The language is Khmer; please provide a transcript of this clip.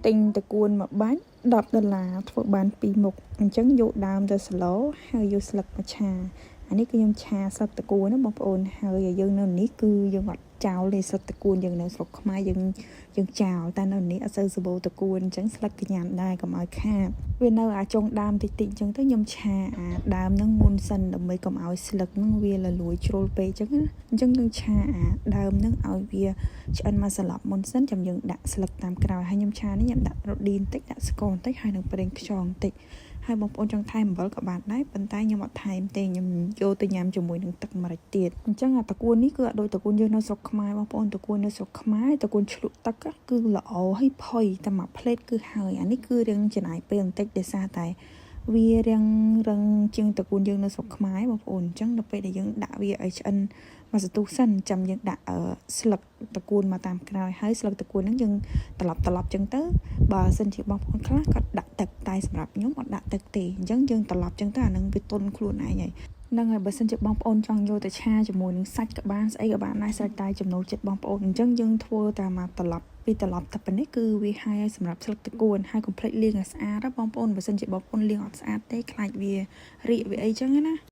ទិញត្រកួនមួយបាច់10ដុល្លារធ្វើបាន2មុខអញ្ចឹងយកដើមទៅស្លហើយយកស្លឹកមកឆាអានេះគឺខ្ញុំឆាស្លឹកត្រកួនណាបងប្អូនហើយយើងនៅនេះគឺយើងអត់ចោលទេស្លឹកត្រកួនយើងនៅស្រុកខ្មែរយើងយើងចោលតែនៅនេះអត់សូវសម្បូរត្រកួនអញ្ចឹងស្លឹកកញ្ញាំដែរកុំឲ្យខាតវានៅអាចុងដើមតិចតិចអញ្ចឹងទៅខ្ញុំឆាអាដើមហ្នឹងមុនសិនដើម្បីកុំឲ្យស្លឹកហ្នឹងវាលលួយជ្រុលពេកអញ្ចឹងណាអញ្ចឹងយើងឆាអាដើមហ្នឹងឲ្យវាឆ្អិនមកសន្លប់មុនសិនចាំយើងដាក់ស្លឹកតាមក្រោយហើយខ្ញុំឆានេះខ្ញុំដាក់រ៉ូឌីបន្តិចដាក់ស្ករបន្តិចហើយនឹងប្រេងខ្យងបន្តិចហើយបងប្អូនចង់ថែមអំបិលក៏បានដែរប៉ុន្តែខ្ញុំអត់ថែមទេខ្ញុំយកទៅញ៉ាំជាមួយនឹងទឹកម្រេចទៀតអញ្ចឹងអាត្រកួននេះគឺអត់ដូចត្រកួនយើងនៅស្រុកខ្មែរបងប្អូនត្រកួននៅស្រុកខ្មែរត្រកួនឆ្លក់ទឹកគឺល្អហើយផុយតែមួយផ្លេតគឺហើយអានេះគឺរៀងចំណាយពេលបន្តិចដោយសារតែវារៀងរឹងជាងត្រកួនយើងនៅស្រុកខ្មែរបងប្អូនអញ្ចឹងដល់ពេលដែលយើងដាក់វាឲ្យឆ្អិនមួយសន្ទុះសិនចាំយើងដាក់ស្លឹកត្រកួនមកតាមក្រោយហើយស្លឹកត្រកួនហ្នឹងយើងត្រឡប់ត្រឡប់ចឹងទៅបើសិនជាបងប្អូនខ្លះគាត់ដាក់ទឹកតែសម្រាប់ខ្ញុំអត់ដាក់ទឹកទេអញ្ចឹងយើងត្រឡប់ចឹងទៅអានឹងវាទន់ខ្លួនឯងហើយហ្នឹងហើយបើសិនជាបងប្អូនចង់យកទៅឆាជាមួយនឹងសាច់ក៏បានស្អីក៏បានដែរស្រេចតែចំណូលចិត្តបងប្អូនអញ្ចឹងយើងធ្វើតាមមកត្រឡប់ពីត្រឡប់តែប៉ុណ្នេះគឺវាហើយសម្រាប់ស្លឹកត្រកួនហើយកុំភ្លេចលាងឲ្យស្អាតណាបងប្អូនបើសិនជាបងប្អូនលាងអត់ស្អាតទេខ្លាចវារាកវាអីចឹងណា។